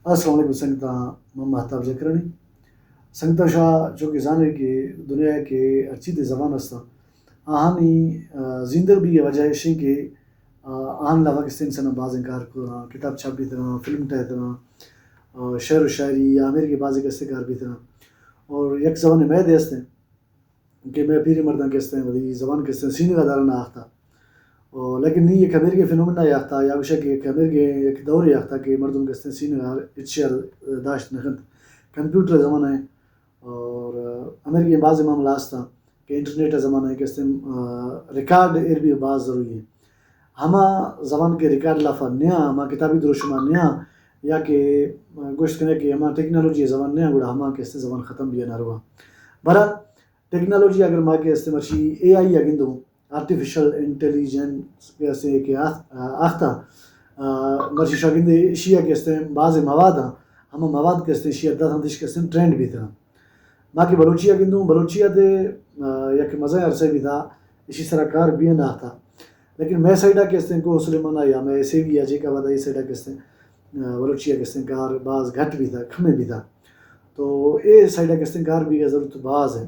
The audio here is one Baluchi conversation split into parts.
السلام علیکم سنگتاں، من مہتاب جکرانی۔ سنگتاں، شما چونکہ زانئے کہ دنیا کہ ہرچی دے زبان ہستاں، آہانی، آ، زندگ بیگ ءِ وجہ ایش ایں کہ، آ، آہان لافا کستیں انساناں بازیں کار کتگاں، کتاب چھاپ بیتگاں، فلم ٹہتگاں، آ، شعر و شاعری یا ہمے رنگیں بازیں کستیں کار بیتگاں۔ اور یک زبانے مئے دے ہستیں کہ مئے پیریں مرداں کستیں وتی زبان کستیں سینگا داران آختہ۔ او لیکن نی یک ہمیرگیں فنومنا یاختہ، یا گوشہ کہ یک ہمیرگیں یک دورے یاختہ کہ مردم کستیں سینگا ہچ شے داشت نہ کنت۔ کمپیوٹر زمانہ ایں اور ہمیرگیں بازیں معاملہ ہستاں کہ انٹرنیٹ زمانہ ایں، کستیں، آ، ریکارڈ ایر بیگ باز ضروری ایں۔ ہما زبان کہ ریکارڈ لافا نیاں، ہما کتابی دروشما نیاں، یا کہ، آ، گوشت کنے کہ ہما ٹیکنالوجی زبان نیاں، گڑا ہما کستیں زبان ختم بیانا رواں۔ بہرحال، ٹیکنالوجی اگر ما کہ استیں مرچی اے آئی ءَ گندوں، آرٹیفیشل انٹیلیجنس کہ استیں کہ آخ-، آختہ، آ، مرچی شما گندے ایشی ءَ کہ استیں بازیں مواد آں، ہما مواد کہ استیں ایشی ءَ داتاں دیش کہ استیں ٹرینڈ بیتاں۔ ما کہ بلوچی ءَ گندوں، بلوچی ءَ دے، آ، یک مزہ عرصہ بیتا، ایشی سرا کار بیان آختہ۔ لیکن مئے سائیڈ ءَ کہ استیں کوہ سلیمان ءَ یا مئے سیوی ءَ جیکب ءَ اے سائیڈ ءَ کہ استیں، آ، بلوچی ءَ کہ استیں کار باز گھٹ بیتا، کمے بیتا۔ تو اے سائیڈ ءَ کہ استیں کار بیگ ءِ ضرورت باز ایں۔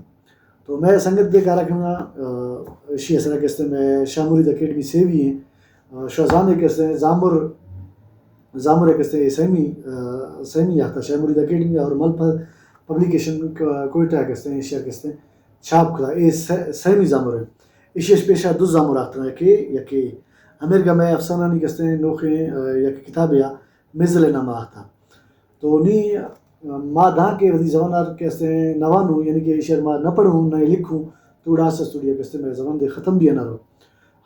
تو مئے سنگت دے کارا کنگا، آ، ایشی ءِ سرا کہ استیں مئے شاہ مرید اکیڈمی سیوی ایں۔ آ، شما زانے کہ استیں زامر، زامر ءَ کہ استیں اے سیمی، آ، سیمی آختہ شاہ مرید اکیڈمی اور ملک پبلیکیشن ک-، کوئٹہ کہ استیں ایشی ءَ کہ استیں چھاپ کتا۔ اے سے-، سیمی زامر ایں۔ ایشی ءَ پیشا دو زامر آختہ، یکے، یکے ہمیرگا مئے افسانہ نی کہ استیں نوخیں، آ، یک کتابے آ مزل نامہ آختہ۔ تو نی، آ، ما داں کہ وتی زبان ءَ کہ استیں نہ وانوں، یعنی کہ ایشی ءَ ما نہ پڑھوں، نہ لکھوں، تو گڑا آستہ آستہ کہ استیں مئے زبان دے ختم بیانا رو۔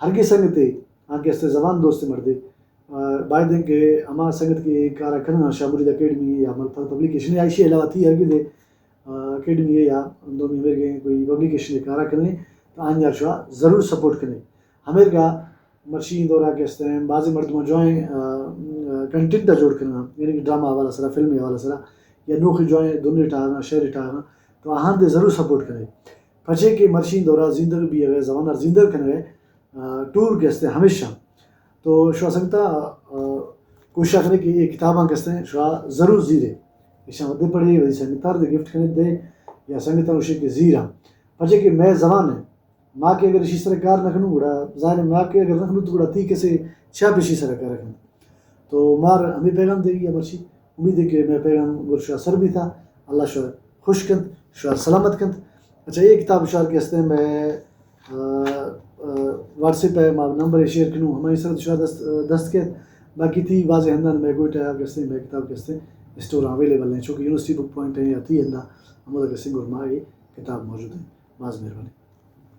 ہرگے سنگتے، آ کہ استیں زبان دوست مردے، آ، باید ایں کہ ہما سنگت کہ اے کارا کنگا، شاہ مرید اکیڈمی یا ملک پبلیکیشن یا ایشی علاوہ تھی ہرگے دے، آ، اکیڈمی یا دومی ہمیرگیں کوئی پبلیکیشن کارا کنے، تو آنہی ءَ شما ضرور سپورٹ کنے۔ ہمیرگا مرچی ایں دورا کہ استیں بازیں مردماں جوائیں، آ، آ، کنٹینٹ ءَ جوڑ کنگا، یعنی کہ ڈرامہ حوالہ سرا، فلمی حوالہ سرا، یا نوخیں جوائیں دنے ٹاہگاں، شعر ٹاہگاں، تو آہاں دے ضرور سپورٹ کنے۔ پچے کہ مرچی ایں دورا زندگ بیگ ءِ، زبان ءَ زندگ کنگ ءِ، آ، ٹور کہ استیں ہمیشاں۔ تو شما سنگتاں، آ، کوشش کنے کہ اے کتاباں کہ استیں شما ضرور زیرے۔ ایشاں ودے پڑھے، وتی سنگتاں دے گفٹ کنے دے، یا سنگتاں گوشے کہ زیراں۔ پچے کہ مئے زبان ایں، ما کہ اگر ایشی سرا کار نہ کنوں گڑا، ظاہر ایں ما کہ اگر نہ کنوں تو گڑا تھی کسے چیا پہ ایشی سرا کار کنت۔ تو مار ہمے پیغام دیگی ءَ مرچی، امید ایں کہ مئے پیغام گوں شما سر بیتا، اللہ شما خوش کنت، شما سلامت کنت۔ اچھا، اے کتاب شما کہ استیں مئے، آ، آ، واٹس ایپ ءَ ما نمبر شیئر کنوں، ہمائی سرا شما دست، دست کیت۔ باقی تھی بازیں ہنداں مئے کوئٹہ کہ استیں مئے کتاب کہ استیں اسٹور اویلیبل ایں، چونکہ یونیورسٹی بک پوائنٹ ایں یا تھی ہندا ہمودا کہ استیں گور ما اے کتاب موجود ایں۔ باز مہربانی۔